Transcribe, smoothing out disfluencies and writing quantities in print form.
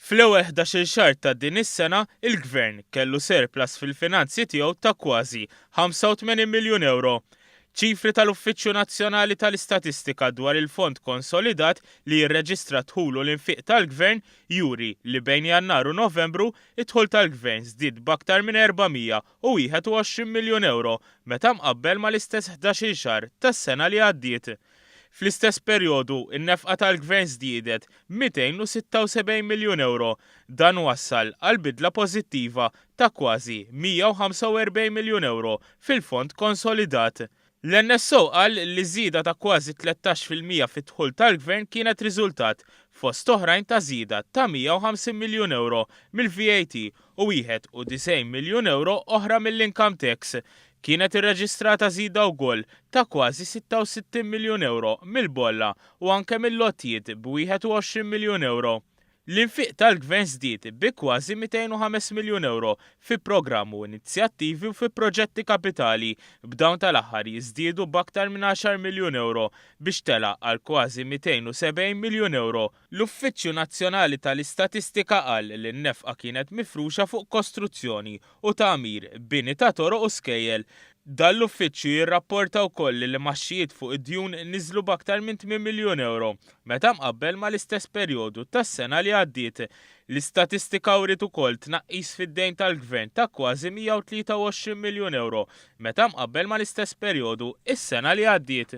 Fl-ewwel 11-il xahar ta' din is-sena, il-Gvern kellu surplus fil-finanzi tiegħu ta' kważi 85 miljun ewro. Ċifri tal-Uffiċċju Nazzjonali tal-Istatistika dwar il-Fond Konsolidat li jirreġistra d-dħul u l-infiq tal-Gvern juri li bejn Jannar u Novembru, id-dħul tal-Gvern żdied b'aktar minn 421 miljun ewro meta mqabbel mal-istess 11-il xahar tas-sena li għaddiet. Fl-istess perjodu, in-nefqa tal-Gvern żdiedet b'276 miljun ewro. Dan wassal għal bidla pożittiva ta' kważi 145 miljun ewro fil-fond konsolidat. L-NSO qal li żieda ta' kważi 13% fid-dħul tal-Gvern kienet riżultat, fost oħrajn ta' żieda ta' 150 miljun ewro mill-VAT u 91 miljun ewro oħra mill-income tax. Kienet irreġistrata żieda wkoll ta' kważi 66 miljun ewro mill-bolla u anke mill-għotjiet b'21 miljun ewro. L-infiq tal-Gvern żdied bi kważi 205 miljun ewro fi programm u inizjattivi u fi proġetti kapitali, b'dawn tal-aħħar jiżdiedu b'aktar minn għaxar miljun ewro biex tela' għal kważi 270 miljun ewro. L-Uffiċċju Nazzjonali tal-Istatistika qal li n-nefqa kienet mifruxa fuq kostruzzjoni u tagħmir, bini ta' toroq u skejjel. Dan l-uffiċċju jirrapporta wkoll li l-imgħaxxijiet fuq id-djun niżlu b'aktar minn 8 miljun ewro meta mqabbel mal-istess perjodu tas-sena li għaddiet. L-istatistika wriet ukoll tnaqqis fid-dejn tal-Gvern ta' kważi 123 miljun ewro meta mqabbel mal-istess perjodu s-sena li għaddiet.